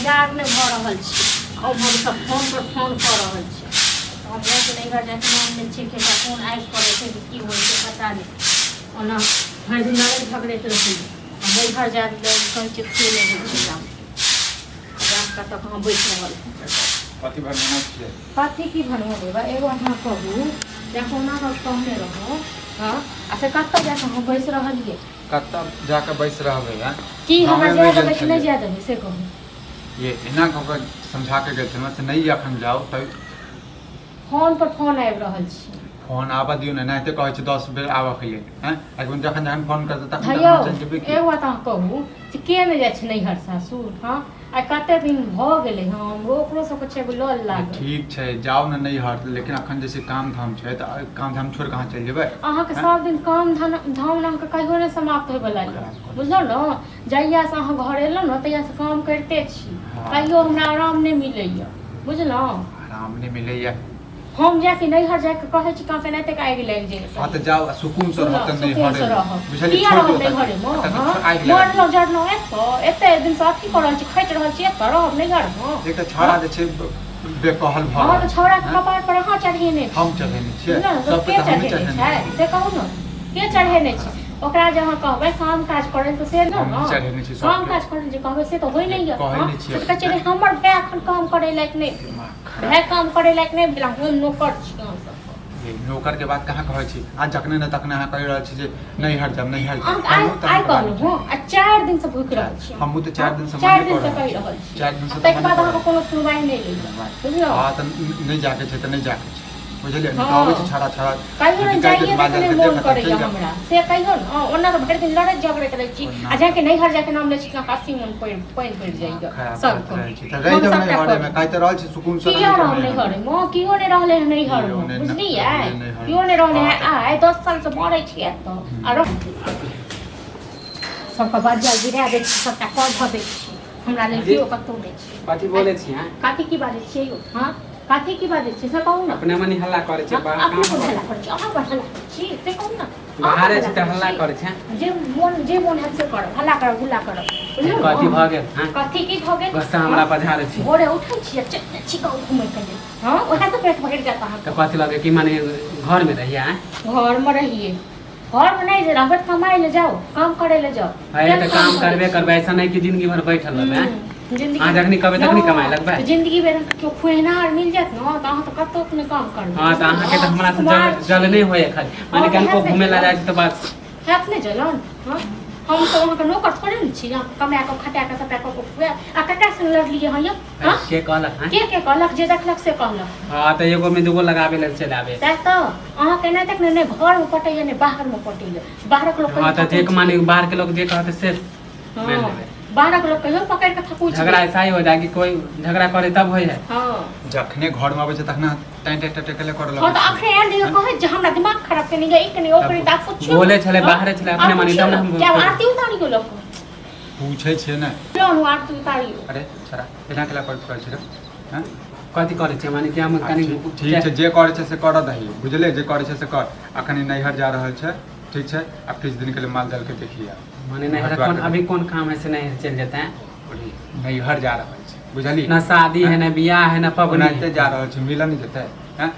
तैयार नहि भऽ रहल छी आ उम्हर सब फोन पर फोन कऽ रहल छै। हम जाके नैहर जाके नाम नहि छै कि हमरा कोन आगि पड़ै छै कि की होइ छै पता नहि। ओना भरि दिन लड़ैत झगड़ैत रहै आ नैहर जायब कहै छै से नहि होइ छै। जाम जाम कतऽ कहाँ बैस रहल। कथी भनभना छियै? कथी की भनभनेबै? एगो अहाँ कहू जे कोना कऽ कहने रहौं। हँ, आ से कतऽ जाकऽ अहाँ बैस रहलियै? कतऽ जाकऽ बैस रहबै? आँय, की हमरा गाँवेमे जाय गेल देबै कि नहि छलियै। जाय देबै से कहू। ये एना कऽ कऽ समझा कऽ गेल छलहुँ से नहि अखन जाउ तऽ फोन पर फोन आबि रहल छै। फोन आबऽ दियौ ने, एनाहिते कहै छै 10 बेर आबऽ के लेल। आँय, एक जखन जखन फोन करतै तखन तखन हयौ हम चलि जेबै की? एगो बात अहाँ कहू जे के नहि जाइ छै नैहर सासुर? हँ, आइ कते दिन भऽ गेलै हँ, हमरो ओकरो सबके छै एगो लल लागल। ठीक छै, जाउ ने नैहर, लेकिन अखन जे छै काम धाम छै तऽ काम धाम छोड़ि कऽ अहाँ चलि जेबै? अहाँके आँय? सब दिन काम धाम धाम अहाँके कहियो नहि समाप्त होइवला यऽ, बुझलहुँ ने? जहियासँ अहाँ घर एलहुँ ने तहियासँ काम करिते छी। कहियो हमरा आराम नहि मिलैए, बुझलहुँ? आराम नहि मिलैए। हम जाके नैहर जाके कहै छी कहाँ एनाहिते के आगि लागि जाइए। हँ तऽ जाउ आ सुकूनसँ रहब तऽ सुकूनसँ नैहरे रहब। बुझलियै? किया छोड़ि रहब दियौ तक नैहरेमे? तक हँ, आगि लगा दियौ। मरलहुँ जरलहुँ एतऽ, एते दिनसँ अथी कऽ रहल छी, खटि रहल छी एतऽ, रहब नैहरमे? एक तऽ छौड़ा जे छै बेकहल भऽ हँ रहल तऽ छौड़ाके छै। कपार पर अहाँ चढ़ेने छी। हम चढ़ेने छियै? बुझलहुँ ने? सबके के तऽ हमही चढ़ेने चढ़ेने छै छियै। से कहू ने, के चढ़ेने छै? ओकरा जे अहाँ कहबै काम काज करै तऽ से ने। हमही चढ़ेने छी काम सबके। काज करै जे कहबै से तऽ होइ नहि यऽ। कहै हँ, नहि छियै। से तऽ कहै छै रे हमर भाय एखन काम करै लायक नहि भेल। दिमाग खराब। भाय काम करै लायक नहि भेल, हम नौकर छी अहाँ सबके। ये नौकर के बात कहाँ कहै छी? आज जखने ने तखने अहाँ कहि रहल छी जे नैहर जायब, नैहर जायब। अहाँके आइ कहलहुँ तऽ आइ अहाँके बात कहलहुँ हँ, आ 4 दिनसँ भूखि रहल छी। हमहूँ तऽ 4 दिनसँ 4 मने दिनसँ कऽ रहल कहि छी। रहल छी। 4 दिनसँ आ तऽ ताहिके मने बाद कऽ अहाँके रहल कोनो सुनवाइ नहि लैए, बुझलहुँ? हँ तऽ नहि जाके छै तऽ नहि जाके छै, बुझलियै? नहि तऽ हँ। अबै छै छड़ा छड़ा कहियो ने यदि कहि जाइए देत माल तऽ जाल नहि के मोन देखऽ तऽ करैए चलि जाउ। हमरा से कहियो ने। ओना तऽ भरि दिन लड़ैत झगड़ैत रहै छी ओना आ जाके नैहर जाके नाम लै छी तऽ हँसी मोन पड़ि पानि पड़ि दिमाग जाइए खराब करैत सबके। रहै छी तऽ रहि हम जाउ सबटा नैहरेमे। करू कहि तऽ रहल छी सुकूनसँ किया रहै जाउ रहब नैहरमे। नैहरमे? केओ नहि रहलै हँ केओ नैहरमे, नहि बुझलियै? रहलै नैहरमे। केओ नहि रहलै हँ हँ। तऽ आइ 10 सालसँ मरै छी एतऽ आ रह सबके बज्जर गिरा दै छी, सबटा कऽ धऽ दै छी। हमरा लेल जी। केओ कतहु नहि छै। कथी बोलै छी अहाँ? कथी की बाजै छियै यौ? हँ, कथी की बाजै छियै से कहू ने। अपने मनी हल्ला करै छै। हँ, बाहर अपने काम पर करै हल्ला करै छी, अहाँ पर हल्ला करै छी से कहू ने। अहाँ पर बाहरे छी तऽ करै हल्ला छी। करै छै। जे मोन हैत से करब, हल्ला करब, गुल्ला करब, बुझलहुँ कथी ने? भऽ गेल? हँ, कथी की भऽ गेल? गुस्सा हमरा पर झाड़ै छी? भोरे उठै छियै, चलि जाइ छी गाँव घुमैके लेल। हँ, उएह से पेट भरि जायत अहाँके? तऽ कथी लगे कि माने घरमे रहियै? आँय, घरमे रहियै? घरमे नहि जे रहबै, कमाइ लए जाउ, काम करै लए जाउ। है केहन तऽ काम काम करै करबे छी? करबै। ऐसा नहि कि जिंदगी भर बैठल रहबै। आँय? जिंदगी अहाँ जखनी कहबै तखनी कमाइ लगबै? तऽ जिंदगी भरि अहाँके केओ खुएनाहार मिल जायत ने तऽ अहाँ तऽ कतहु नहि काम करबै। हँ तऽ अहाँके तऽ हमरा से कुमार जल छी। जल नहि होइए खाली माने हँ, तऽ कनको हैत नहि घूमे ला जलन? जाइ छी तऽ बस हैत नहि जलन? हँ, हम तऽ अहाँके नौकर थोड़े ने छी, अहाँके कमा कऽ खटा कऽ सबटा कऽ कऽ खुआएब। आ ककरा संग लड़लियै हँ यौ? हँ, के कहलक? हँ, के के कहलक? जे देखलक से कहलक। हँ तऽ एगो में दूगो लगाबे लेल चलि आबे। सएह तऽ अहाँके एना तक ने नहि घरमे पटैए नहि बाहरमे पटैए। बाहरक लोक हँ कहियो तऽ जे थकुच माने बाहर के लोग जे कहते से हँ मानि लेबै। बाहरक लोक कहियो पकड़ि कऽ थकुच झगड़ा ऐसा ही हो जाए कि कोई झगड़ा करे तब होइ है। हँ, जखने घरमे अबै छै तखने टाँय टाँय टाँय टाँय करऽ हँ लगै तऽ छै। अखने आयल रहियै कहै जे हमरा दिमाग खराब केने यऽ, ई केने ओ केने, तऽ आब पुछियौ बोले ने। छलै, हँ? बाहरे छलै, अपने आब मानी पुछियौ तब ने ने हम कि आब आरती उतारियौ लोक पूछै छियै ने। लोन आरती उतारियौ। अरे छड़ा एना केला करैत रहै छै रे? हँ, कथी करै छियै? माने कि हम कनि ठीक छै, जे करै छै से करऽ दही, बुझलियै? जे करै छै से कर। अखन ई नैहर जा रहल छै, ठीक छै? आब किछु दिनके लेल माल जालके देखिए आब। माने नैहर कोन अभी कोन काम है से नैहर चलि जेतै? नैहर जा रहल छै, बुझलियै? ना शादी है, ना बियाह है, ना पबनी। ओनाहिते जा रहल छै, मिलऽ नहि जेतै? हँ,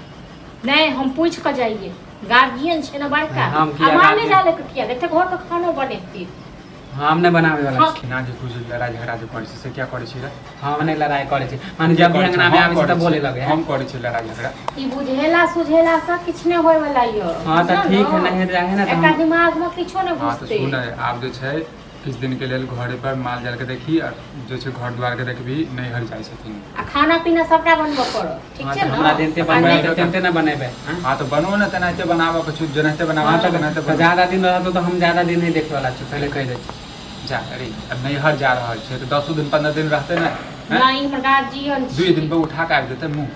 नहि, हम पूछि कऽ जाइए, गार्जियन छै ने बड़का। हम किया आ माले गार्जियन? जाले के किया देखते घरके खानो बनेती? हम नहि बनाबै वाला छी। एना जे कुछ लड़ाइ झगड़ा जे करै छै से किया करै छी रे? हम नहि लड़ाइ करै छी। माने जब भी करै छी, अंगना में हम आबै छी करै तऽ बोले छी, लगे है। हम करै छी लड़ाइ झगड़ा? ई बुझेला सुझेला से किछु नहि होय वाला यऽ। हँ तऽ बुझलहुँ ठीक है, ने? नैहर जाइ है ने तऽ एकरा दिमाग में किछो नहि हँ तऽ घुसतै। सुन, आब जे छै किछु दिनके लेल घरे पर माल जालके देखी आ जे छै घर दुआरके देखबी। नैहर जाइ छथिन। आ खाना पीना सबटा बनबऽ पड़त, ठीक हँ छै तऽ ने? हमरा जेनते आ बनबै नहि तऽ तेनते ने बनेबै। हँ हँ तऽ बनो ने, तेनाहिते बनाबऽ के छौ, जेनाहिते हँ बनाबऽ तऽ छौ तेनाहिते तऽ बनो। ज्यादा दिन रहतो तऽ हम ज्यादा दिन नहि देखे वाला छी, पहिले कहि दै छी। जा अरे, आब नैहर जा रहल छै तऽ दसो दिन 15 दिन रहतै ने? हैं? नहि, हमर गार्जियन 2 दिन छी। पर उठा के आबि जेतै मुँह।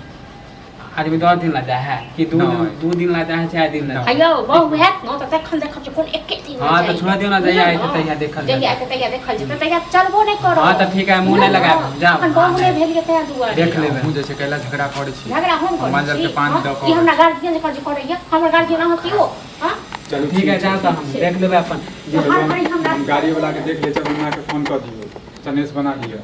आदमी 10 दिन ला जाइ है कि 2 दिन? नहि। 2 दिन ला जाइ है, 4 दिन ला? नहि। यौ बहु हैत ने तऽ तखन देखब जे कोन एके दिन हँ तऽ छोड़ दियौ ने, जहिया अयतै तहिया देखल जहिया जेतै। अयतै तहिया देखल जेतै, तहिया चलबो नहि करब। हँ तऽ ठीक है, मुँह नहि लगायब, जाउ। अखन बहु नहि भेल तैं दुआरे। देख लेबै। हमहूँ जे छै कैला झगड़ा करै छी? झगड़ा हम करै माल जाल छी? के पानि हँ? दऽ कऽ ई हमरा गार्जियन जकाँ जे करैया, हमर गार्जियन अहाँ छियौ? हँ, चलू ठीक है, जाउ तऽ हम देख लेबै अपन। हर घड़ी हमरा गाड़ी वाला के देख लै छी, मुन्ना के फोन कऽ दियौ, सनेश बना दियौ।